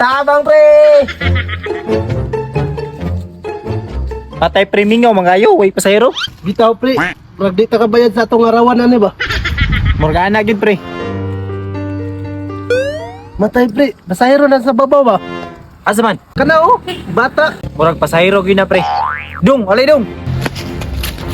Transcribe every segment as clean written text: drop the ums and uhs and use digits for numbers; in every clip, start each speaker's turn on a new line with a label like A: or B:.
A: Tabang, pre! Patay pre, mingaw mga ayo, way pasahero.
B: Bitaw, pre. Murag di ta kabayad sa atong arawan ani ba?
A: Morgana gyud, pre.
B: Matay, pre, pasahero na sa babaw ba?
A: Asa man?
B: Kana oh, bata.
A: Murag pasahero gyud na, pre. Dong, alay dong.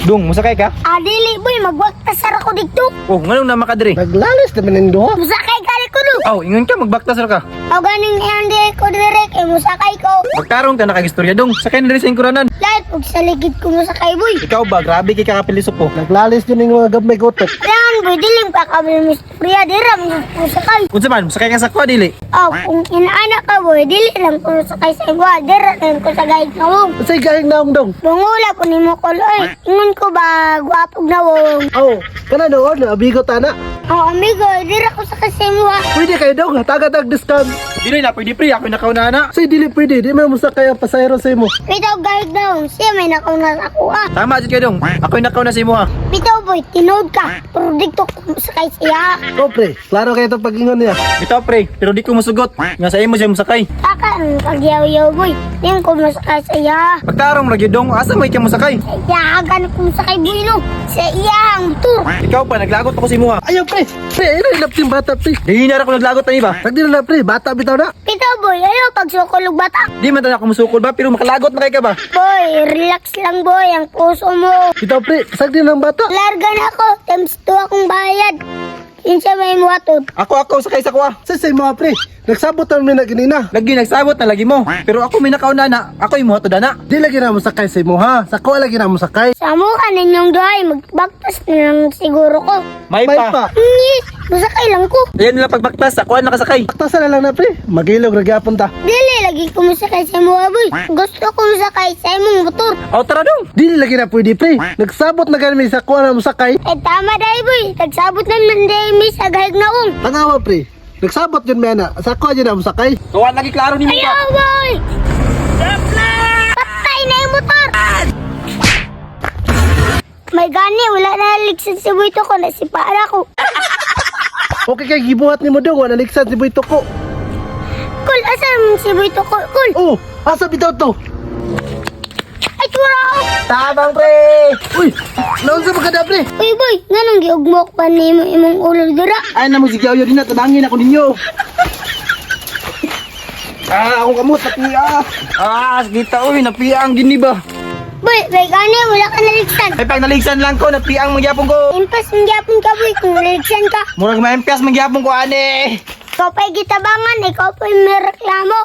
A: Dong, musakay ka?
C: Ah, dili boy, magwagtas ra ko dito.
A: Oh, nganong na makadiri?
B: Naglalis naman ning duha.
C: Musakay kali ko do.
A: Aw, ingon ka magbaktas ra ka.
C: Aw ganing hindi ko direk eh musakay ko.
A: Magtarong ka nakagistorya, dong. Sakay na diri sa ingkuranan.
C: Lahat pag sa ligid ko musakay, boy.
A: Ikaw ba, grabe kay kakapilisok po.
B: Naglalis yun yung mga gamay gotok.
C: Kailangan boy, dilim ka kami mistorya dira musakay.
A: Unsa man, musakay ka sa kwa dili?
C: Aw, kung inaana ka boy, dili lang ko musakay sa igwa, dira lang ko sa gahig na wong.
B: Unsay gahing naong, dong?
C: Bangula po ni mo koloy. Ingon ko ba, gwapog na wong.
B: Oh, kana doon, abigo tana.
C: Aw, amigo, dira ko sa kasimwa.
B: Pwede kayo, dong, hatagan tag discount.
A: Dili na pwede, pre, ako nakauna na.
B: Say dili pwede, di man musakay ang pasahero sa imo.
C: Bitaw gahig na wong, siya may nakauna sa ako ah.
A: Tama jud ka, dong. Ako nakauna sa imo ha.
C: Bitaw boy, tinood ka. Pero dito ko musakay siya.
B: Oh, pre, klaro kayo itong pag-ingon niya.
A: Bitaw, pre, pero di ko musugot. Nga sa imo siya musakay.
C: Kaka, ang pagyaw-yaw boy. Di ko masakay sa iya.
A: Pagtarong ra gyud, dong, asa may ka musakay?
C: Sa iya, gan ko masakay boy no. Sa iya ang motor.
A: Ikaw pa naglagot ako sa imo ha.
B: Ayaw, pre. Pre, ayun ang ilap yung bata, pre.
A: Di na ra ko naglagot ani ba?
B: Tagdi na na, pre, bata bitaw na.
C: Bitaw boy, ayaw pagsukulog bata.
A: Di man ta ako musukol ba, pero makalagot na kay ka ba?
C: Boy, relax lang boy, ang puso mo.
B: Bitaw, pre, sagdi na ang bata.
C: Larga na ako, times 2 akong bayad. Yun siya may muwatod.
A: Ako ako sakay sa kuha.
B: Say sa imo, pre. Nagsabot na mi na ganina.
A: Lagi nagsabot na lagi mo. Pero ako may nakauna na, ako imo to na.
B: Di lagi na mo sakay sa imo ha. Sa ko lagi na mo sakay.
C: Sa mukha ninyong duhay, magbaktas na lang siguro ko.
A: May
B: May
A: pa.
B: pa.
C: Hindi, masakay lang ko.
A: Ayan nila pagbaktas, ako ang nakasakay.
B: Tasa na lang na, pre. Magilog ra gyapon ta.
C: Dili, lagi ko masakay sa mga boy. Gusto ko masakay sa imong motor.
A: Aw tara, dong.
B: Di lagi na pwede, pre. Nagsabot na gani mi sa ko na mo sakay.
C: Eh tama dahil boy, nagsabot na man dahil mi sa gahig na um.
B: Tanawa, pre. Nagsabot yun mi ana. Sa ko yun na mo sakay.
A: Kuha lagi klaro nimo ba?
C: Ayaw boy! Patay na yung motor! May gani, wala na ligsan si boy ko na si para ko.
B: Okay kay gibuhat nimo, dong, wala naligsan si Boy Toko.
C: Kul, asa man si boy ko? Kul!
B: Oh, asa bitaw to?
C: Ay, tura ako!
A: Tabang, pre.
B: Uy, naunsa man kada, pre?
C: Uy boy, nganong giugmok pa nimo imong ulo dira?
A: Ay na mo sigaw din na tabangin ako ninyo. Ah, akong kamot napia. Ah, kita oy, napia ang gini ba.
C: Boy, may gani, wala ka naligsan.
A: Ay pag naligsan lang ko, napia ang magyapon ko.
C: Impas magyapon ka boy kung naligsan ka.
A: Murag maimpias magyapon ko ani.
C: Ikaw pa'y gitabangan, ikaw pa'y may reklamo.